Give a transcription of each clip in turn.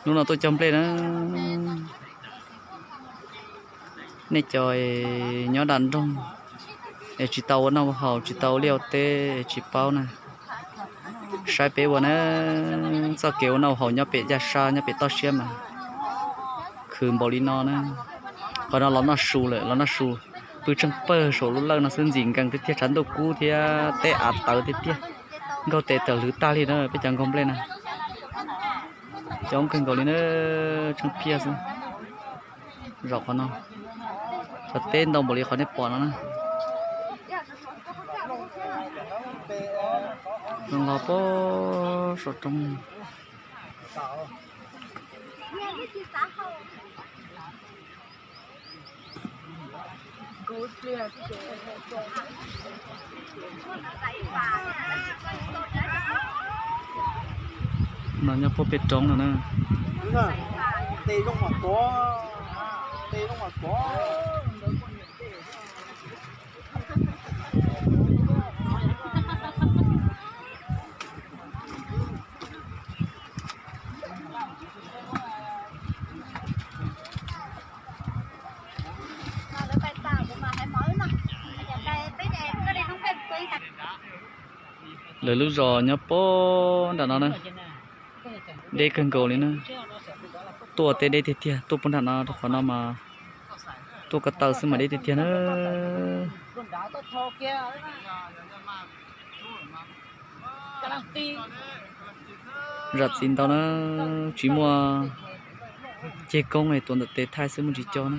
Hnub no tuaj cog nplej na. Nej cov nyob nram nroog es tsis tau ua noj ua haus, tsis tau ua liaj ua teb, tsis paub na, saib peb ua na. Txoj kev ua noj ua haus nyob pem yaj sab, nyob pem toj siab mas khwv npaum li no na. Qhov no los noj su lawm, los noj su, pw tsheej pawg saum lub lawj no xwb, ntxim nkees tiag tiag, tshav ntuj kub thiab teb av tawv tiag tiag. Nkaug tes tawm hlwv tag li na peb cov nkaug nplej na. Coob kawg nkaus li na, tsheej phiaj xwb. Zaum qhov no, cov teb ntau npaum li qhov nej pom no na. Los pem saum roob. No nyob puag pem roob no na. Lawv lub zos nyob puag nram no na, deb kawg nkaus li na. Tuaj teb deb tiag tiag, tuaj puag nram no rau qhov no mas tuaj ko taw xwb mas deb tiag tiag na. Zam txim ntau na, tsis muaj ceg koob es tuav ntawm tes thaij xwb, muaj tsis cog na.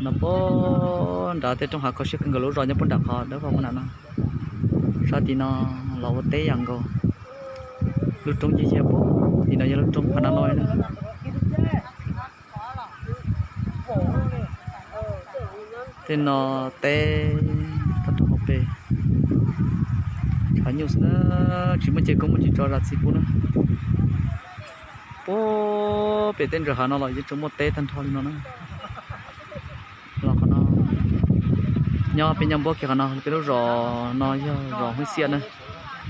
No puag nrad tej roob hav kho siab kawg nkaus, lub zos nyob puag nram qhov dawb paug puag nram no. Sab tim no los ua teb yam nkaus. Lub roob ces yog puag tim no yog lub roob Pha Na Loj na. Tej no teb tag nrho hauv pes, tshav nyuj xwb na, tsis muaj ceg koob muaj tsis tso zam txim pub na. Puag pem tej ntawd hav no los yeej tseem muaj teb tag nrho li no na. Los qhov no, nyob peb nyob npuab kiag qhov no, peb lub zos no yog zos Hmoob Xiaj na.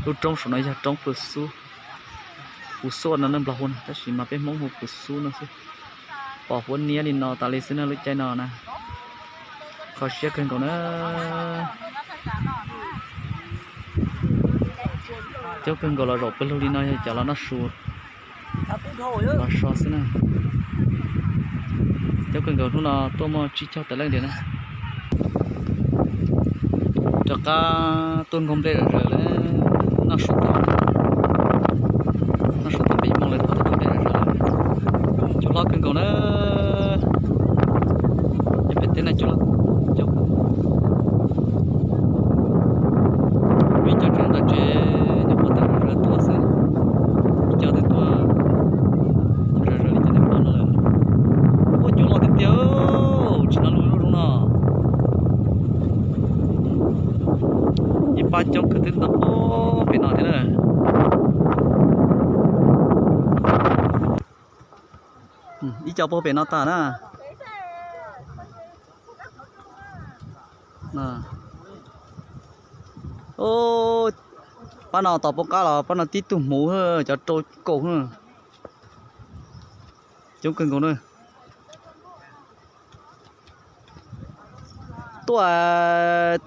Lub roob saum no yog roob Pus Xub, Pus Xuaj no nej Nplog hu na, tab sis mas peb Hmoob hu Pus Xub no xwb. Pom huab niab li no tas li xwb na lub caij no na. Kho siab kawg nkaus na. Coob kawg nkaus los zaum pawg lug li no yog cov los noj su los so xwb na. Coob kawg nkaus, hnub no tuaj muaj tsib caug tawm leej ntiag na. Rov qab tuaj nkaug nplej zom zaws lawm, noj su tau, noj su tau peb moos lawm, rov qab tuaj nkaug nplej zom zaws lawm. Cua hlob kawg nkaus na. Nyob pem teb no cua hlob coob. Ib co tseem ntawm tsev nyob puag tas zom zaws tuaj xwb. Ib co twb tuaj zom zaws li cov nej pom no lawm. Ua cua loj tiag tiag, tsis hnov lus lub roob no. Ib pab coob kawg twb ntau pem no thiab na. Ib co puag pem no tag na. Pab no tos poob qab los pab no tib tug hmuv, cov rau kaum. Coob kawg nkaus na. Tuaj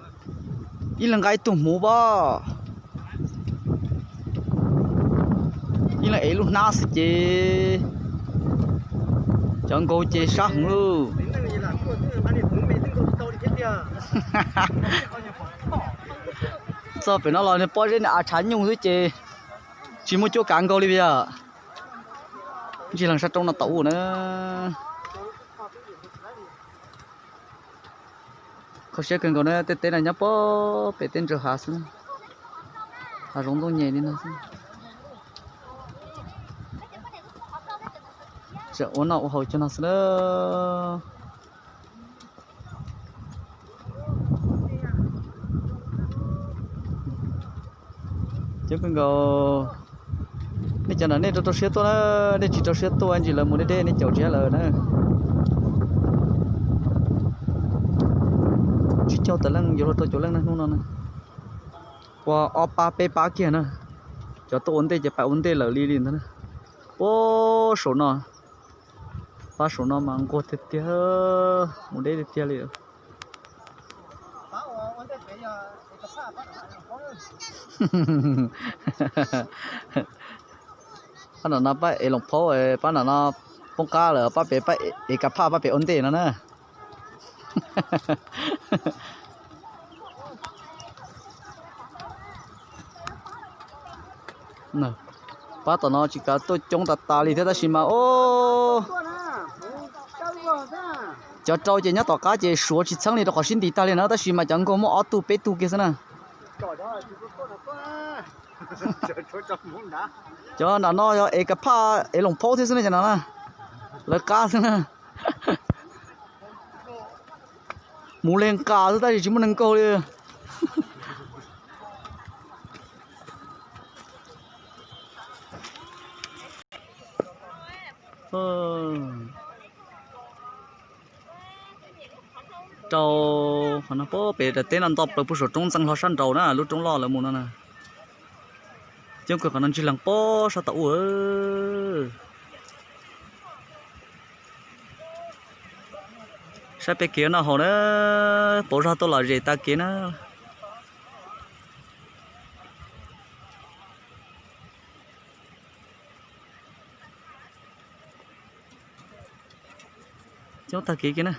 ib leeg nqa ib tug hmuv pob, ib leeg ev lub hnab xwb ces cov nkaus ces sab heev lauj. Txog pem no los nws pob zeb nws av tshav nyuj xwb ces tsis muaj cuab kav nkaus li yom. Ntsis leeg sab roob no tau ua na. Kho siab kawg nkaus na, tej teb no nyob puag pem teb ntsaws hav xwb, hav zoov ntxooj nyem li no xwb. Tseem ua noj ua haus cov no xwb na. Coob kawg nkaus. Nej cov nram nej rau rau siab tuaj na, nej tsis rau siab tuaj ntsis lawv mus deb deb nej caum tsis lawm na. Tsib caug tawm leej yuav luag rau caum leej na hnub no na. Ua ob pab peb pab kiag na. Cov tuaj ua ntej ces pais ua ntej lawm li li ntag na. Puag saum no, pab saum no mas nquag tiag tiag, mus deb tiag tiag li. Pab no pab ev loos phaub, pab no no poob qab lawm, pab pem pab ev ka phaj pab pem ua ntej no na. Pab tom no tsis kav tuaj coob tas tas li thiab tab sis mas o, cov rau ces nyob tom qab ces suav tsis txheeb li rau qhov sib ntis tag li na, tab sis mas cov nkaug muaj ob tug peb tug kiag xwb na. Cov nram no yog ev ka phaj ev loos phaub thiab xwb na cov no na. Lawv qab xwb na. Mus li nqa xwb tab sis tsis muaj neeg nkaug li. Rau qhov no pem daim teb no nto plaws puag saum roob ntxeev hlo sab nraud na, lub roob loj lawv mus no na. Coob kawg qhov no ntsig leeg pob sab tom ub. Saib peb kev noj haus na, pauv zog tuaj lom zem tag kev na. Coob tag kev kiag na.